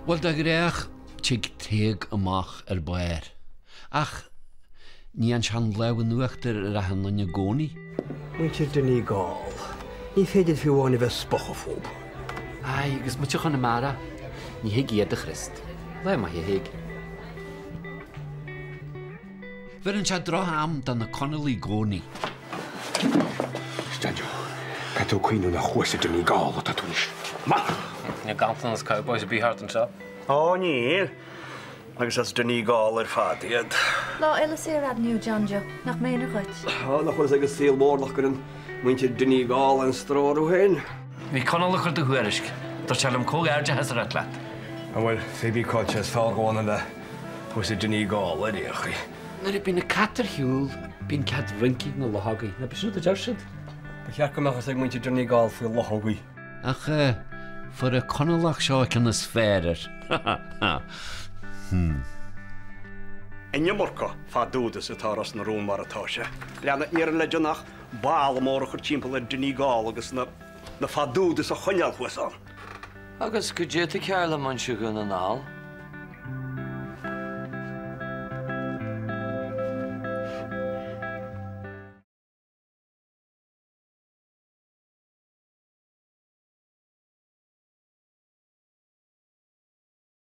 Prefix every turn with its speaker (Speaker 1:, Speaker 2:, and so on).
Speaker 1: Bhuel, de ghnách, tig Tadhg amach ar barr. Ach ní fhaigheann sé an lámh in uachtar ar achan nduine i gcónaí.
Speaker 2: Muintir Donegal, ní féidir fiú amháin a bheith spochadh fúb.
Speaker 1: Aye, agus muintir Chonamara, ní thig iad a Chríost. Lá maith a Thaidhg. Bheireann sé droch-am do na Conallaigh i gcónaí.
Speaker 2: John Joe, caithfidh tú cuimhniú nach thuas i Donegal atá tú anois. Amach!
Speaker 3: Níl ganntanas cowboys ar bith thart anseo.
Speaker 2: Ó níl, agus as Donegal ar fad iad.
Speaker 4: Lá eile saor a'd inniu, John Joe, nach méanar dhuit.
Speaker 2: Á, nach bhfuil fhios ag an saol mór nach gcuireann muintir Donegal aon stró orthu féin.
Speaker 1: Bhí Conall ag cur do thuairisc. Dúirt sé liom comhghairdeachas a ráit leat.
Speaker 2: Á bhuel, cé bith cá bhfuil sé is fearr dhó ná a bheith thuas i Donegal ar aon chaoi.
Speaker 1: Nuair a bíonn an cat ar shiúl, bíonn cead rince ag na luchógaí. Ná b'shin rud a deir siad?
Speaker 2: Ba cheart go mbeadh fhios ag muintir Donegal faoi luchógaí.
Speaker 1: Ach fuair an Conallach seo an ceann is fearr air.
Speaker 2: An iomarca fadúdas atá Ros na Rún mar atá sé. Leanadh iarraidh le déanamh ach balla mór a chur timpeall ar Donegal agus na fadúdas a choinneáil thuas ann.
Speaker 5: Agus goidé tá cearr le muintir Dhún na nGall.